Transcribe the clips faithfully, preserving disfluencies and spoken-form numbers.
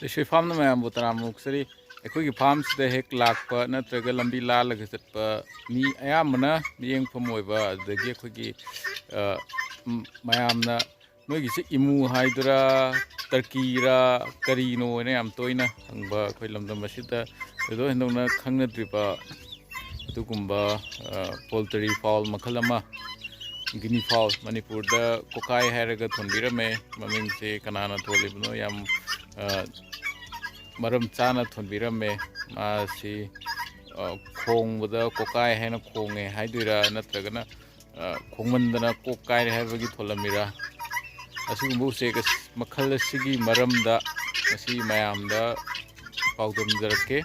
ꯑꯩꯁꯣꯏ ꯐꯥꯝꯅ ꯃꯌꯥꯝꯕꯨ ꯇꯔꯥꯝꯅ ꯑꯣꯛꯆꯔꯤ꯫ ꯑꯩꯈꯣꯏꯒꯤ ꯐꯥꯝꯁꯤꯗ ꯍꯦꯛ ꯂꯥꯛꯄ ꯅꯠꯇ꯭ꯔꯒ ꯂꯝꯕꯤ ꯂꯥꯜꯂꯒ ꯆꯠꯄ ꯃꯤ ꯑꯌꯥꯝꯕꯅ ꯃꯤꯠꯌꯦꯡꯐꯝ ꯑꯣꯏꯕ, ꯑꯗꯨꯗꯒꯤ ꯑꯩꯈꯣꯏꯒꯤ, ꯑ, ꯃꯌꯥꯝꯅ "ꯅꯣꯏꯒꯤꯁꯦ ꯏꯃꯨ ꯍꯥꯏꯗꯨꯔꯥ, ꯇꯔꯀꯤꯔꯥ, ꯀꯔꯤꯅꯣ?" ꯍꯥꯏꯅ ꯌꯥꯝ ꯇꯣꯏꯅ ꯍꯪꯕ, ꯑꯩꯈꯣꯏ ꯂꯝꯗꯝ ꯑꯁꯤꯗ ꯊꯣꯏꯗꯣꯛ ꯍꯦꯟꯗꯣꯛꯅ ꯈꯪꯅꯗ꯭ꯔꯤꯕ ꯑꯗꯨꯒꯨꯝꯕ, ꯑ, poultry fowl ꯃꯈꯜ ꯑꯃ, guinea fowl, ꯃꯅꯤꯄꯨꯔꯗ ꯀꯣꯀꯥꯏ ꯍꯥꯏꯔꯒ ꯊꯣꯟꯕꯤꯔꯝꯃꯦ꯫ ꯃꯃꯤꯡꯁꯦ ꯀꯅꯥꯅ ꯊꯣꯜꯂꯤꯕꯅꯣ ꯌꯥꯝ, ꯑ, ꯃꯔꯝ ꯆꯥꯅ ꯊꯣꯟꯕꯤꯔꯝꯃꯦ꯫ ꯃꯥꯁꯤ, ꯑ, ꯈꯣꯡꯕꯗ ꯀꯣꯀꯥꯏ ꯍꯥꯏꯅ ꯈꯣꯡꯉꯦ ꯍꯥꯏꯗꯣꯏꯔꯥ, ꯅꯠꯇ꯭ꯔꯒꯅ, ꯑ, ꯈꯣꯡꯃꯟꯗꯅ ꯀꯣꯛ ꯀꯥꯏꯔꯦ ꯍꯥꯏꯕꯒꯤ ꯊꯣꯜꯂꯝꯃꯤꯔꯥ? ꯑꯁꯤꯒꯨꯝꯕ ꯎꯆꯦꯛ ꯑꯁ-, ꯃꯈꯜ ꯑꯁꯤꯒꯤ ꯃꯔꯝꯗ ꯉꯁꯤ ꯃꯌꯥꯝꯗ ꯄꯥꯎꯗꯝꯖꯔꯛꯀꯦ꯫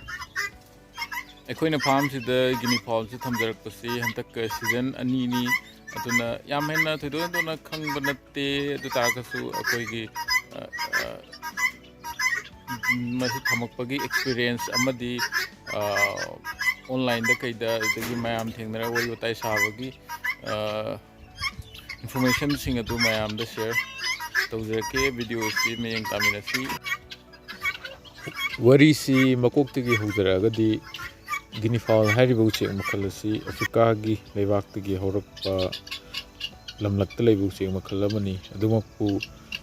ꯑꯩꯈꯣꯏꯅ ꯐꯥꯝꯁꯤꯗ guinea fowlꯁꯤ ꯊꯝꯖꯔꯛꯄꯁꯤ ꯍꯟꯗꯛꯀ season ꯑꯅꯤꯅꯤ꯫ ꯑꯗꯨꯅ ꯌꯥꯝ ꯍꯦꯟꯅ ꯊꯣꯏꯗꯣꯛ ꯍꯦꯟꯗꯣꯛꯅ ꯈꯪꯕ ꯅꯠꯇꯦ꯫ ꯑꯗꯨ ꯇꯥꯔꯒꯁꯨ ꯑꯩꯈꯣꯏꯒꯤ, ꯑ, ꯑ, ꯃꯁꯤ ꯊꯝꯃꯛꯄꯒꯤ experience ꯑꯃꯗꯤ, ꯑ, onlineꯗ ꯀꯩꯗ, ꯑꯗꯒꯤ ꯃꯌꯥꯝ ꯊꯦꯡꯅꯔꯒ ꯋꯥꯔꯤ ꯋꯥꯇꯥꯏ ꯁꯥꯕꯒꯤ, ꯑ, informationꯁꯤꯡ ꯑꯗꯨ ꯃꯌꯥꯝꯗ share ꯇꯧꯖꯔꯛꯀꯦ꯫ Videoꯁꯤ ꯃꯌꯦꯡ ꯇꯥꯃꯤꯟꯅꯁꯤ꯫ ꯋꯥꯔꯤꯁꯤ ꯃꯀꯣꯛꯇꯒꯤ ꯍꯧꯖꯔꯛꯑꯒꯗꯤ, guinea fowl ꯍꯥꯏꯔꯤꯕ ꯎꯆꯦꯛ ꯃꯈꯜ ꯑꯁꯤ ꯑꯐ꯭ꯔꯤꯀꯥꯒꯤ ꯂꯩꯕꯥꯛꯇꯒꯤ ꯍꯧꯔꯛꯄ ꯂꯝꯂꯛꯇ ꯂꯩꯕ ꯎꯆꯦꯛ ꯃꯈꯜ ꯑꯃꯅꯤ꯫ ꯑꯗꯨꯃꯛꯄꯨ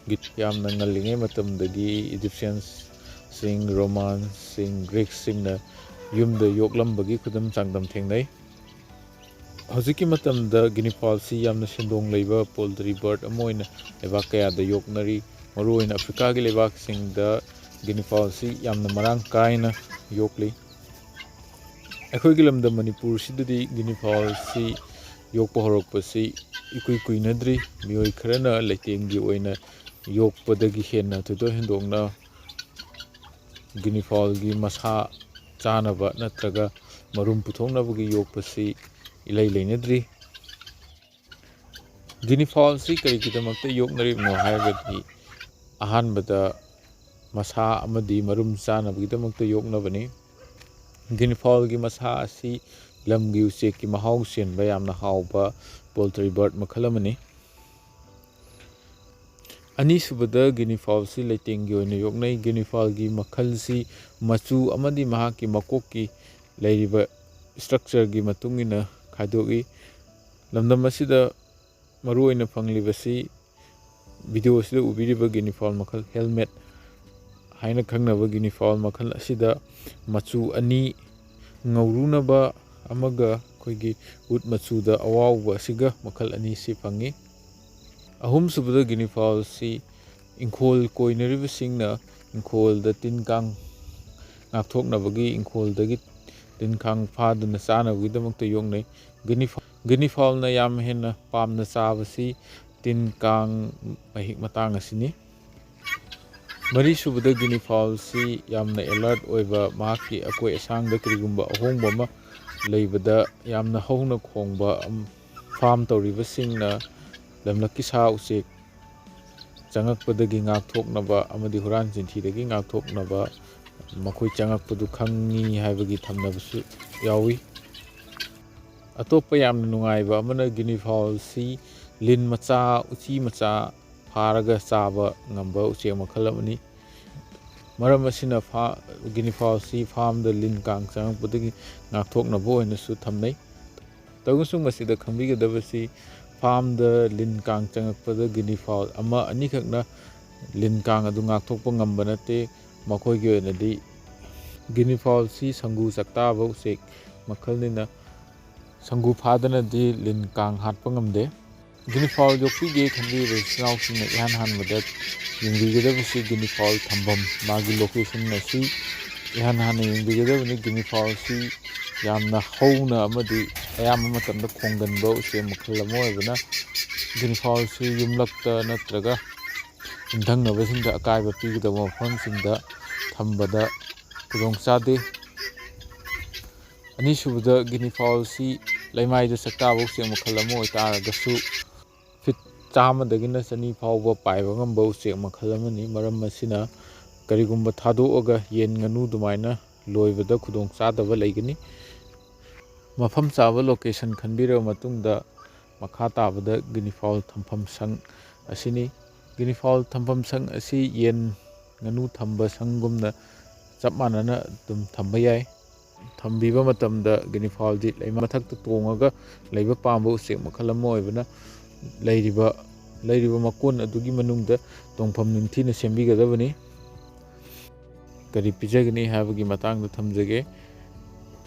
ꯒꯤ-, ꯌꯥꯝꯅ ꯉꯜꯂꯤꯉꯩ ꯃꯇꯝꯗꯒꯤ Egyptianꯁꯤꯡ, Romanꯁꯤꯡ, Greekꯁꯤꯡꯅ ꯌꯨꯝꯗ ꯌꯣꯛꯂꯝꯕꯒꯤ ꯈꯨꯗꯝ ꯆꯥꯡꯗꯝ ꯊꯦꯡꯅꯩ꯫ ꯍꯧꯖꯤꯛꯀꯤ ꯃꯇꯝꯗ guinea fowlꯁꯤ ꯌꯥꯝꯅ ꯁꯦꯟꯗꯣꯡ ꯂꯩꯕ poultry bird ꯑꯃ ꯑꯣꯏꯅ ꯂꯩꯕꯥꯛ ꯀꯌꯥꯗ ꯌꯣꯛꯅꯔꯤ꯫ ꯃꯔꯨꯑꯣꯏꯅ ꯑꯐ꯭ꯔꯤꯀꯥꯒꯤ ꯂꯩꯕꯥꯛꯁꯤꯡꯗ guinea fowlꯁꯤ ꯌꯥꯝꯅ ꯃꯔꯥꯡ ꯀꯥꯏꯅ ꯌꯣꯛꯂꯤ꯫ ꯑꯩꯈꯣꯏꯒꯤ ꯂꯝꯗꯝ ꯃꯅꯤꯄꯨꯔꯁꯤꯗꯗꯤ guinea fowlꯁꯤ ꯌꯣꯛꯄ ꯍꯧꯔꯛꯄꯁꯤ ꯏꯀꯨꯏ ꯀꯨꯏꯅꯗ꯭ꯔꯤ꯫ ꯃꯤꯑꯣꯏ ꯈꯔꯅ ꯂꯩꯇꯦꯡꯒꯤ ꯑꯣꯏꯅ ꯌꯣꯛꯄꯗꯒꯤ ꯍꯦꯟꯅ ꯊꯣꯏꯗꯣꯛ ꯍꯦꯟꯗꯣꯛꯅ guinea fowlꯒꯤ ꯃꯁꯥ ꯆꯥꯅꯕ ꯅꯠꯇ꯭ꯔꯒ ꯃꯔꯨꯝ ꯄꯨꯊꯣꯛꯅꯕꯒꯤ ꯌꯣꯛꯄꯁꯤ ꯏꯂꯩ ꯂꯩꯅꯗ꯭ꯔꯤ꯫ Guinea fowlꯁꯤ ꯀꯔꯤꯒꯤꯗꯃꯛꯇ ꯌꯣꯛꯅꯔꯤꯕꯅꯣ ꯍꯥꯏꯔꯒꯗꯤ, ꯑꯍꯥꯟꯕꯗ ꯃꯁꯥ ꯑꯃꯗꯤ ꯃꯔꯨꯝ ꯆꯥꯅꯕꯒꯤꯗꯃꯛꯇ ꯌꯣꯛꯅꯕꯅꯤ꯫ Guinea fowlꯒꯤ ꯃꯁꯥ ꯑꯁꯤ ꯂꯝꯒꯤ ꯎꯆꯦꯛꯀꯤ ꯃꯍꯥꯎ ꯆꯦꯟꯕ ꯌꯥꯝꯅ ꯍꯥꯎꯕ poultry bird ꯃꯈꯜ ꯑꯃꯅꯤ꯫ ꯑꯅꯤꯁꯨꯕꯗ guinea fowl ꯁꯤ ꯂꯩꯇꯦꯡꯒꯤ ꯑꯣꯏꯅ ꯌꯣꯛꯅꯩ꯫ Guinea fowl ꯒꯤ ꯃꯈꯜꯁꯤ ꯃꯆꯨ ꯑꯃꯗꯤ ꯃꯍꯥꯛꯀꯤ ꯃꯀꯣꯛꯀꯤ ꯂꯩꯔꯤꯕ structure ꯒꯤ ꯃꯇꯨꯡ ꯏꯟꯅ ꯈꯥꯏꯗꯣꯛꯏ꯫ ꯂꯝꯗꯝ ꯑꯁꯤꯗ ꯃꯔꯨꯑꯣꯏꯅ ꯐꯪꯂꯤꯕꯁꯤ video ꯑꯁꯤꯗ ꯎꯕꯤꯔꯤꯕ guinea fowl ꯃꯈꯜ helmet ꯍꯥꯏꯅ ꯈꯪꯅꯕ guinea fowl ꯃꯈꯜ ꯑꯁꯤꯗ ꯃꯆꯨ ꯑꯅꯤ, ꯉꯧꯔꯨꯅꯕ ꯑꯃꯒ ꯑꯩꯈꯣꯏꯒꯤ ꯎꯠ ꯃꯆꯨꯗ ꯑꯋꯥꯎꯕ ꯑꯁꯤꯒ ꯃꯈꯜ ꯑꯅꯤꯁꯤ ꯐꯪꯉꯤ꯫ ꯑꯍꯨꯝꯁꯨꯕꯗ guinea fowl ꯁꯤ ꯏꯪꯈꯣꯜ ꯀꯣꯏꯅꯔꯤꯕꯁꯤꯡꯅ ꯏꯪꯈꯣꯜꯗ ꯇꯤꯟ ꯀꯥꯡ ꯉꯥꯛꯊꯣꯛꯅꯕꯒꯤ, ꯏꯪꯈꯣꯜꯗꯒꯤ ꯇꯤꯟ ꯀꯥꯡ ꯐꯥꯗꯨꯅ ꯆꯥꯅꯕꯒꯤꯗꯃꯛꯇ ꯌꯣꯛꯅꯩ꯫ Guinea fowl, guinea fowl ꯅ ꯌꯥꯝ ꯍꯦꯟꯅ ꯄꯥꯝꯅ ꯆꯥꯕꯁꯤ ꯇꯤꯟ ꯀꯥꯡ ꯃꯍꯤꯛ ꯃꯇꯥꯡ ꯑꯁꯤꯅꯤ꯫ ꯃꯔꯤꯁꯨꯕꯗ guinea fowl ꯁꯤ ꯌꯥꯝꯅ alert ꯑꯣꯏꯕ, ꯃꯍꯥꯛꯀꯤ ꯑꯀꯣꯏ ꯑꯁꯥꯡꯗ ꯀꯔꯤꯒꯨꯝꯕ ꯑꯍꯣꯡꯕ ꯑꯃ ꯂꯩꯕꯗ ꯌꯥꯝꯅ ꯍꯧꯅ ꯈꯣꯡꯕ ꯑꯝ-, farm ꯇꯧꯔꯤꯕꯁꯤꯡꯅ ꯂꯝꯂꯛꯀꯤ ꯁꯥ ꯎꯆꯦꯛ ꯆꯪꯉꯛꯄꯗꯒꯤ ꯉꯥꯛꯊꯣꯛꯅꯕ ꯑꯃꯗꯤ ꯍꯨꯔꯥꯟ ꯆꯤꯟꯊꯤꯗꯒꯤ ꯉꯥꯛꯊꯣꯛꯅꯕ ꯃꯈꯣꯏ ꯆꯪꯉꯛꯄꯗꯨ ꯈꯪꯉꯤ ꯍꯥꯏꯕꯒꯤ ꯊꯝꯅꯕꯁꯨ ꯌꯥꯎꯏ꯫ ꯑꯇꯣꯞꯄ ꯌꯥꯝꯅ ꯅꯨꯡꯉꯥꯏꯕ ꯑꯃꯅ guinea fowl ꯁꯤ ꯂꯤꯟ ꯃꯆꯥ, ꯎꯆꯤ ꯃꯆꯥ ꯐꯥꯔꯒ ꯆꯥꯕ ꯉꯝꯕ ꯎꯆꯦꯛ ꯃꯈꯜ ꯑꯃꯅꯤ꯫ ꯃꯔꯝ ꯑꯁꯤꯅ ꯐꯥ-, guinea fowl ꯁꯤ farm ꯗ ꯂꯤꯟ ꯀꯥꯡ ꯆꯪꯉꯛꯄꯗꯒꯤ ꯉꯥꯛꯊꯣꯛꯅꯕ ꯑꯣꯏꯅꯁꯨ ꯊꯝꯅꯩ꯫ ꯇꯧꯕꯁꯨ ꯃꯁꯤꯗ ꯈꯪꯕꯤꯒꯗꯕꯁꯤ, farm ꯗ ꯂꯤꯟ ꯀꯥꯡ ꯆꯪꯉꯛꯄꯗ guinea fowl ꯑꯃ ꯑꯅꯤꯈꯛꯅ ꯂꯤꯟ ꯀꯥꯡ ꯑꯗꯨ ꯉꯥꯛꯊꯣꯛꯄ ꯉꯝꯕ ꯅꯠꯇꯦ꯫ ꯃꯈꯣꯏꯒꯤ ꯑꯣꯏꯅꯗꯤ guinea fowl ꯁꯤ ꯁꯪꯒꯨ ꯆꯥꯛꯇꯥꯕ ꯎꯆꯦꯛ ꯃꯈꯜꯅꯤꯅ, ꯁꯪꯒꯨ ꯐꯥꯗꯅꯗꯤ ꯂꯤꯟ ꯀꯥꯡ ꯍꯥꯠꯄ ꯉꯝꯗꯦ꯫ Guinea fowl ꯌꯣꯛꯄꯤꯒꯦ ꯈꯟꯕꯤꯔꯤꯕ ꯏꯆꯤꯜ ꯏꯅꯥꯎꯁꯤꯡꯅ ꯏꯍꯥꯟ ꯍꯥꯟꯕꯗ ꯌꯦꯡꯕꯤꯒꯗꯕꯁꯤ guinea fowl ꯊꯝꯐꯝ, ꯃꯥꯒꯤ location ꯑꯁꯤ ꯏꯍꯥꯟ ꯍꯥꯟꯅ ꯌꯦꯡꯕꯤꯒꯗꯕꯅꯤ꯫ Guinea fowl ꯑꯁꯤ ꯌꯥꯝꯅ ꯍꯧꯅ ꯑꯃꯗꯤ ꯑꯌꯥꯝꯕ ꯃꯇꯝꯗ ꯈꯣꯡꯒꯟꯕ ꯎꯆꯦꯛ ꯃꯈꯜ ꯑꯃ ꯑꯣꯏꯕꯅ, guinea fowl ꯑꯁꯤ ꯌꯨꯝꯂꯛꯇ ꯅꯠꯇ꯭ꯔꯒ ꯌꯨꯝꯊꯪꯅꯕꯁꯤꯡꯗ ꯑꯀꯥꯏꯕ ꯄꯤꯒꯗꯕ ꯃꯐꯝꯁꯤꯡꯗ ꯊꯝꯕꯗ ꯈꯨꯗꯣꯡꯆꯥꯗꯦ꯫ ꯑꯅꯤꯁꯨꯕꯗ, guinea fowl ꯑꯁꯤ ꯂꯩꯃꯥꯏꯗ ꯆꯥꯛꯇꯥꯕ ꯎꯆꯦꯛ ꯃꯈꯜ ꯑꯃ ꯑꯣꯏꯇꯥꯔꯒꯁꯨ, feet ꯆꯥꯝꯃꯗꯒꯤꯅ ꯆꯅꯤ ꯐꯥꯎꯕ ꯄꯥꯏꯕ ꯉꯝꯕ ꯎꯆꯦꯛ ꯃꯈꯜ ꯑꯃꯅꯤ꯫ ꯃꯔꯝ ꯑꯁꯤꯅ, ꯀꯔꯤꯒꯨꯝꯕ ꯊꯥꯗꯣꯛꯑꯒ ꯌꯦꯟ ꯉꯥꯅꯨ ꯑꯗꯨꯃꯥꯏꯅ ꯂꯣꯏꯕꯗ ꯈꯨꯗꯣꯡꯆꯥꯗꯕ ꯂꯩꯒꯅꯤ꯫ ꯃꯐꯝ ꯆꯥꯕ location ꯈꯟꯕꯤꯔꯕ ꯃꯇꯨꯡꯗ, ꯃꯈꯥ ꯇꯥꯕꯗ guinea fowl ꯊꯝꯐꯝ ꯁꯪ ꯑꯁꯤꯅꯤ꯫ Guinea fowl ꯊꯝꯐꯝ ꯁꯪ ꯑꯁꯤ ꯌꯦꯟ ꯉꯥꯅꯨ ꯊꯝꯕ ꯁꯪꯒꯨꯝꯅ ꯆꯞ ꯃꯥꯟꯅꯅ ꯑꯗꯨꯝ ꯊꯝꯕ ꯌꯥꯏ꯫ ꯊꯝꯕꯤꯕ ꯃꯇꯝꯗ guinea fowlꯗꯤ ꯂꯩꯃ ꯃꯊꯛꯇ ꯇꯣꯡꯉꯒ ꯂꯩꯕ ꯄꯥꯝꯕ ꯎꯆꯦꯛ ꯃꯈꯜ ꯑꯃ ꯑꯣꯏꯕꯅ, ꯂꯩꯔꯤꯕ, ꯂꯩꯔꯤꯕ ꯃꯀꯣꯟ ꯑꯗꯨꯒꯤ ꯃꯅꯨꯡꯗ ꯇꯣꯡꯐꯝ ꯅꯤꯡꯊꯤꯅ ꯁꯦꯝꯕꯤꯒꯗꯕꯅꯤ꯫ ꯀꯔꯤ ꯄꯤꯖꯒꯅꯤ ꯍꯥꯏꯕꯒꯤ ꯃꯇꯥꯡꯗ ꯊꯝꯖꯒꯦ꯫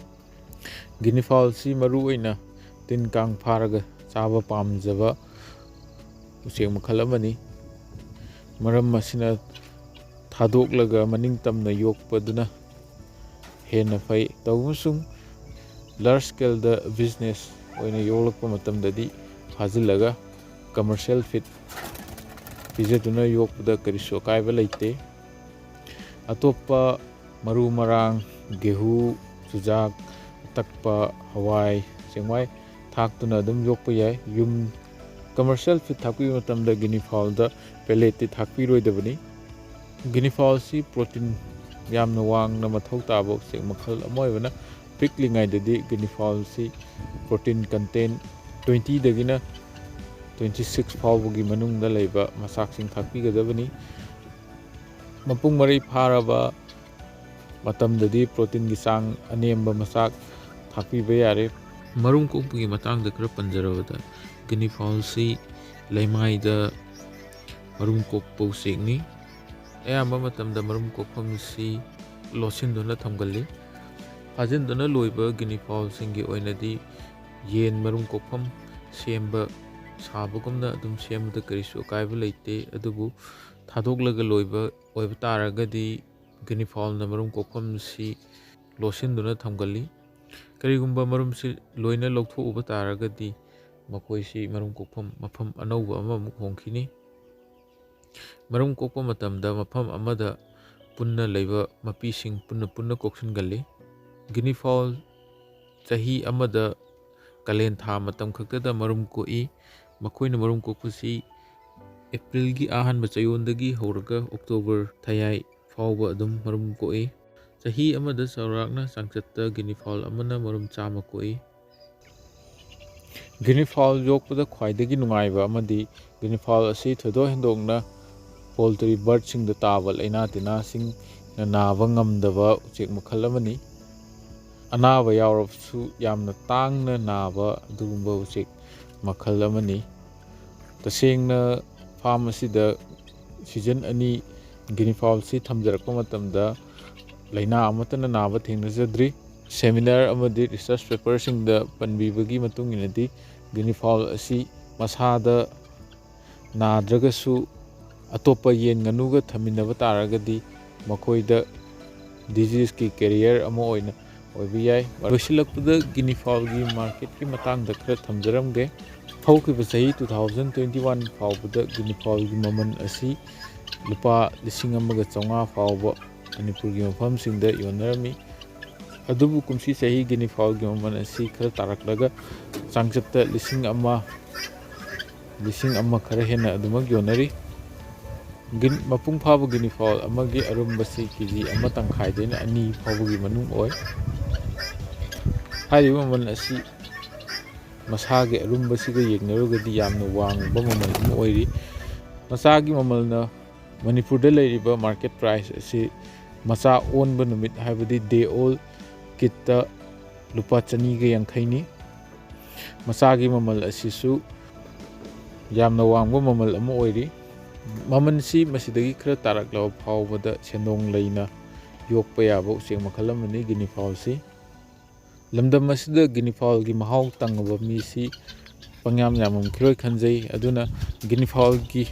Guinea fowlꯁꯤ ꯃꯔꯨꯑꯣꯏꯅ ꯇꯤꯟ ꯀꯥꯡ ꯐꯥꯔꯒ ꯆꯥꯕ ꯄꯥꯝꯖꯕ ꯎꯆꯦꯛ ꯃꯈꯜ ꯑꯃꯅꯤ꯫ ꯃꯔꯝ ꯑꯁꯤꯅ ꯊꯥꯗꯣꯛꯂꯒ ꯃꯅꯤꯡ ꯇꯝꯅ ꯌꯣꯛꯄꯗꯨꯅ ꯍꯦꯟꯅ ꯐꯩ꯫ ꯇꯧꯕꯁꯨꯡ large scaleꯗ business ꯑꯣꯏꯅ ꯌꯣꯛꯂꯛꯄ ꯃꯇꯝꯗꯗꯤ ꯐꯥꯖꯤꯜꯂꯒ commercial feed ꯄꯤꯖꯗꯨꯅ ꯌꯣꯛꯄꯗ ꯀꯔꯤꯁꯨ ꯑꯀꯥꯏꯕ ꯂꯩꯇꯦ꯫ ꯑꯇꯣꯞꯄ ꯃꯔꯨ ꯃꯔꯥꯡ, ꯒꯦꯍꯨ, ꯆꯨꯖꯥꯛ, ꯑꯇꯛꯄ, ꯍꯋꯥꯏ, ꯆꯦꯡꯋꯥꯏ ꯊꯥꯛꯇꯨꯅ ꯑꯗꯨꯝ ꯌꯣꯛꯄ ꯌꯥꯏ꯫ ꯌꯨꯝ commercial feed ꯊꯥꯛꯄꯤꯕ ꯃꯇꯝꯗ guinea fowlꯗ pelletꯇꯤ ꯊꯥꯛꯄꯤꯔꯣꯏꯗꯕꯅꯤ꯫ Guinea fowlꯁꯤ protein ꯌꯥꯝꯅ ꯋꯥꯡꯅ ꯃꯊꯧ ꯇꯥꯕ ꯎꯆꯦꯛ ꯃꯈꯜ ꯑꯃ ꯑꯣꯏꯕꯅ, ꯄꯤꯛꯂꯤꯉꯩꯗꯗꯤ guinea fowlꯁꯤ protein content twentyꯗꯒꯤꯅ twenty six ꯐꯥꯎꯕꯒꯤ ꯃꯅꯨꯡꯗ ꯂꯩꯕ ꯃꯆꯥꯛꯁꯤꯡ ꯊꯥꯛꯄꯤꯒꯗꯕꯅꯤ꯫ ꯃꯄꯨꯡ ꯃꯔꯩ ꯐꯥꯔꯕ ꯃꯇꯝꯗꯗꯤ proteinꯒꯤ ꯆꯥꯡ ꯑꯅꯦꯝꯕ ꯃꯆꯥꯛ ꯊꯥꯛꯄꯤꯕ ꯌꯥꯔꯦ꯫ ꯃꯔꯨꯝ ꯀꯣꯛꯄꯒꯤ ꯃꯇꯥꯡꯗ ꯈꯔ ꯄꯟꯖꯔꯕꯗ, guinea fowlꯁꯤ ꯂꯩꯃꯥꯏꯗ ꯃꯔꯨꯝ ꯀꯣꯛꯄ ꯎꯆꯦꯛꯅꯤ꯫ ꯑꯌꯥꯝꯕ ꯃꯇꯝꯗ ꯃꯔꯨꯝ ꯀꯣꯛꯐꯝꯁꯤ ꯂꯣꯠꯁꯤꯟꯗꯨꯅ ꯊꯝꯒꯜꯂꯤ꯫ ꯐꯥꯖꯤꯟꯗꯨꯅ ꯂꯣꯏꯕ guinea fowlꯁꯤꯡꯒꯤ ꯑꯣꯏꯅꯗꯤ ꯌꯦꯟ ꯃꯔꯨꯝ ꯀꯣꯛꯐꯝ ꯁꯦꯝꯕ ꯁꯥꯕꯒꯨꯝꯅ ꯑꯗꯨꯝ ꯁꯦꯝꯕꯗ ꯀꯔꯤꯁꯨ ꯑꯀꯥꯏꯕ ꯂꯩꯇꯦ꯫ ꯑꯗꯨꯕꯨ ꯊꯥꯗꯣꯛꯂꯒ ꯂꯣꯏꯕ ꯑꯣꯏꯕ ꯇꯥꯔꯒꯗꯤ guinea fowlꯅ ꯃꯔꯨꯝ ꯀꯣꯛꯐꯝꯁꯤ ꯂꯣꯠꯁꯤꯟꯗꯨꯅ ꯊꯝꯒꯜꯂꯤ꯫ ꯀꯔꯤꯒꯨꯝꯕ ꯃꯔꯨꯝꯁꯤ ꯂꯣꯏꯅ ꯂꯧꯊꯣꯛꯎꯕ ꯇꯥꯔꯒꯗꯤ ꯃꯈꯣꯏꯁꯤ ꯃꯔꯨꯝ ꯀꯣꯛꯐꯝ ꯃꯐꯝ ꯑꯅꯧꯕ ꯑꯃꯃꯨꯛ ꯍꯣꯡꯈꯤꯅꯤ꯫ ꯃꯔꯨꯝ ꯀꯣꯛꯄ ꯃꯇꯝꯗ ꯃꯐꯝ ꯑꯃꯗ ꯄꯨꯟꯅ ꯂꯩꯕ ꯃꯄꯤꯁꯤꯡ ꯄꯨꯟꯅ ꯄꯨꯟꯅ ꯀꯣꯛꯁꯤꯟꯒꯜꯂꯤ꯫ Guinea fowl ꯆꯍꯤ ꯑꯃꯗ ꯀꯥꯂꯦꯟ ꯊꯥ ꯃꯇꯝ ꯈꯛꯇꯗ ꯃꯔꯨꯝ ꯀꯣꯛꯏ꯫ ꯃꯈꯣꯏꯅ ꯃꯔꯨꯝ ꯀꯣꯛꯄꯁꯤ Aprilꯒꯤ ꯑꯍꯥꯟꯕ ꯆꯌꯣꯜꯗꯒꯤ ꯍꯧꯔꯒ October ꯊꯌꯥꯏ ꯐꯥꯎꯕ ꯑꯗꯨꯝ ꯃꯔꯨꯝ ꯀꯣꯛꯏ꯫ ꯆꯍꯤ ꯑꯃꯗ ꯆꯥꯎꯔꯥꯛꯅ ꯆꯥꯡꯆꯠꯇ guinea fowl ꯑꯃꯅ ꯃꯔꯨꯝ ꯆꯥꯝꯃ ꯀꯣꯛꯏ꯫ Guinea fowl ꯌꯣꯛꯄꯗ ꯈ꯭ꯋꯥꯏꯗꯒꯤ ꯅꯨꯡꯉꯥꯏꯕ ꯑꯃꯗꯤ guinea fowl ꯑꯁꯤ ꯊꯣꯏꯗꯣꯛ ꯍꯦꯟꯗꯣꯛꯅ poultry birdꯁꯤꯡꯗ ꯇꯥꯕ ꯂꯥꯏꯅꯥ ꯇꯤꯟꯅꯥꯁꯤꯡꯅ ꯅꯥꯕ ꯉꯝꯗꯕ ꯎꯆꯦꯛ ꯃꯈꯜ ꯑꯃꯅꯤ꯫ ꯑꯅꯥꯕ ꯌꯥꯎꯔꯕꯁꯨ ꯌꯥꯝꯅ ꯇꯥꯡꯅ ꯅꯥꯕ ꯑꯗꯨꯒꯨꯝꯕ ꯎꯆꯦꯛ ꯃꯈꯜ ꯑꯃꯅꯤ꯫ ꯇꯁꯦꯡꯅ farm ꯑꯁꯤꯗ season ꯑꯅꯤ guinea fowlꯁꯤ ꯊꯝꯖꯔꯛꯄ ꯃꯇꯝꯗ ꯂꯥꯏꯅꯥ ꯑꯃꯠꯇꯅ ꯅꯥꯕ ꯊꯦꯡꯅꯖꯗ꯭ꯔꯤ꯫ Seminar ꯑꯃꯗꯤ research paperꯁꯤꯡꯗ ꯄꯟꯕꯤꯕꯒꯤ ꯃꯇꯨꯡ ꯏꯟꯅꯗꯤ guinea fowl ꯑꯁꯤ ꯃꯁꯥꯗ ꯅꯥꯗ꯭ꯔꯒꯁꯨ ꯑꯇꯣꯞꯄ ꯌꯦꯟ ꯉꯥꯅꯨꯒ ꯊꯝꯃꯤꯟꯅꯕ ꯇꯥꯔꯒꯗꯤ ꯃꯈꯣꯏꯗ diseaseꯀꯤ carrier ꯑꯃ ꯑꯣꯏꯅ ꯑꯣꯏꯕ ꯌꯥꯏ꯫ ꯂꯣꯏꯁꯤꯜꯂꯛꯄꯗ guinea fowlꯒꯤ marketꯀꯤ ꯃꯇꯥꯡꯗ ꯈꯔ ꯊꯝꯖꯔꯝꯒꯦ꯫ ꯍꯧꯈꯤꯕ ꯆꯍꯤ two thousand twenty one ꯐꯥꯎꯕꯗ guinea fowlꯒꯤ ꯃꯃꯜ ꯑꯁꯤ ꯂꯨꯄꯥ ꯂꯤꯁꯤꯡ ꯑꯃꯒ ꯆꯥꯝꯃꯉꯥ ꯐꯥꯎꯕ ꯃꯅꯤꯄꯨꯔꯒꯤ ꯃꯐꯝꯁꯤꯡꯗ ꯌꯣꯟꯅꯔꯝꯃꯤ꯫ ꯑꯗꯨꯕꯨ ꯀꯨꯝꯁꯤ ꯆꯍꯤ guinea fowlꯒꯤ ꯃꯃꯜ ꯑꯁꯤ ꯈꯔ ꯇꯥꯔꯛꯂꯒ ꯆꯥꯡꯆꯠꯇ ꯂꯤꯁꯤꯡ ꯑꯃ, ꯂꯤꯁꯤꯡ ꯑꯃ ꯈꯔ ꯍꯦꯟꯅ ꯑꯗꯨꯃꯛ ꯌꯣꯟꯅꯔꯤ꯫ Guin-, ꯃꯄꯨꯡ ꯐꯥꯕ guinea fowl ꯑꯃꯒꯤ ꯑꯔꯨꯝꯕꯁꯤ ꯀꯦ ꯖꯤ ꯑꯃ ꯇꯪꯈꯥꯏꯗꯩꯅ ꯑꯅꯤ ꯐꯥꯎꯕꯒꯤ ꯃꯅꯨꯡ ꯑꯣꯏ꯫ ꯍꯥꯏꯔꯤꯕ ꯃꯃꯜ ꯑꯁꯤ ꯃꯁꯥꯒꯤ ꯑꯔꯨꯝꯕꯁꯤꯒ ꯌꯦꯡꯅꯔꯨꯔꯒꯗꯤ ꯌꯥꯝꯅ ꯋꯥꯡꯕ ꯃꯃꯜ ꯑꯃ ꯑꯣꯏꯔꯤ꯫ ꯃꯆꯥꯒꯤ ꯃꯃꯜꯅ ꯃꯅꯤꯄꯨꯔꯗ ꯂꯩꯔꯤꯕ market price ꯑꯁꯤ ꯃꯆꯥ ꯑꯣꯟꯕ ꯅꯨꯃꯤꯠ, ꯍꯥꯏꯕꯗꯤ day old kitꯇ ꯂꯨꯄꯥ ꯆꯅꯤꯒ ꯌꯥꯡꯈꯩꯅꯤ꯫ ꯃꯆꯥꯒꯤ ꯃꯃꯜ ꯑꯁꯤꯁꯨ ꯌꯥꯝꯅ ꯋꯥꯡꯕ ꯃꯃꯜ ꯑꯃ ꯑꯣꯏꯔꯤ꯫ ꯃꯃꯜꯁꯤ ꯃꯁꯤꯗꯒꯤ ꯈꯔ ꯇꯥꯔꯛꯂꯕ ꯐꯥꯎꯕꯗ ꯁꯦꯟꯗꯣꯡ ꯂꯩꯅ ꯌꯣꯛꯄ ꯌꯥꯕ ꯎꯆꯦꯛ ꯃꯈꯜ ꯑꯃꯅꯤ guinea fowlꯁꯤ꯫ ꯂꯝꯗꯝ ꯑꯁꯤꯗ guinea fowlꯒꯤ ꯃꯍꯥꯎ ꯇꯪꯉꯕ ꯃꯤꯁꯤ ꯄꯪꯌꯥꯝ ꯌꯥꯝꯃꯝꯈꯤꯔꯣꯏ ꯈꯟꯖꯩ꯫ ꯑꯗꯨꯅ guinea fowlꯒꯤ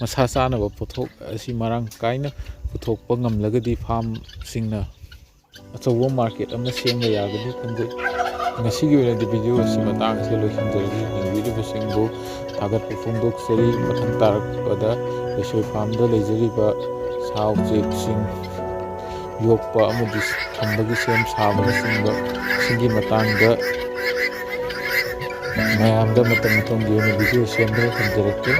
ꯃꯁꯥ ꯆꯥꯅꯕ ꯄꯣꯠꯊꯣꯛ ꯑꯁꯤ ꯃꯔꯥꯡ ꯀꯥꯏꯅ ꯄꯨꯊꯣꯛꯄ ꯉꯝꯂꯒꯗꯤ farmꯁꯤꯡꯅ ꯑꯆꯧꯕ market ꯑꯃ ꯁꯦꯝꯕ ꯌꯥꯒꯅꯤ ꯈꯟꯖꯩ꯫ ꯉꯁꯤꯒꯤ ꯑꯣꯏꯅꯗꯤ video ꯑꯁꯤ ꯃꯇꯥꯡ ꯑꯁꯤꯗ ꯂꯣꯏꯁꯤꯟꯖꯔꯒꯦ꯫ ꯌꯦꯡꯕꯤꯔꯤꯕꯁꯤꯡꯕꯨ ꯊꯥꯒꯠꯄ ꯐꯣꯡꯗꯣꯛꯆꯔꯤ꯫ ꯃꯊꯪ ꯇꯥꯔꯛꯄꯗ ꯂꯩꯁꯣꯏ farmꯗ ꯂꯩꯖꯔꯤꯕ ꯁꯥ ꯎꯆꯦꯛꯁꯤꯡ ꯌꯣꯛꯄ ꯑꯃꯗꯤ ꯊꯝꯕꯒꯤ ꯁꯦꯝ ꯁꯥꯕꯅꯆꯤꯡꯕ ꯁꯤꯡꯒꯤ ꯃꯇꯥꯡꯗ ꯃꯌꯥꯝꯗ ꯃꯇꯝ ꯃꯇꯝꯒꯤ ꯑꯣꯏꯅ video ꯁꯦꯝꯗꯨꯅ ꯊꯝꯖꯔꯛꯀꯦ꯫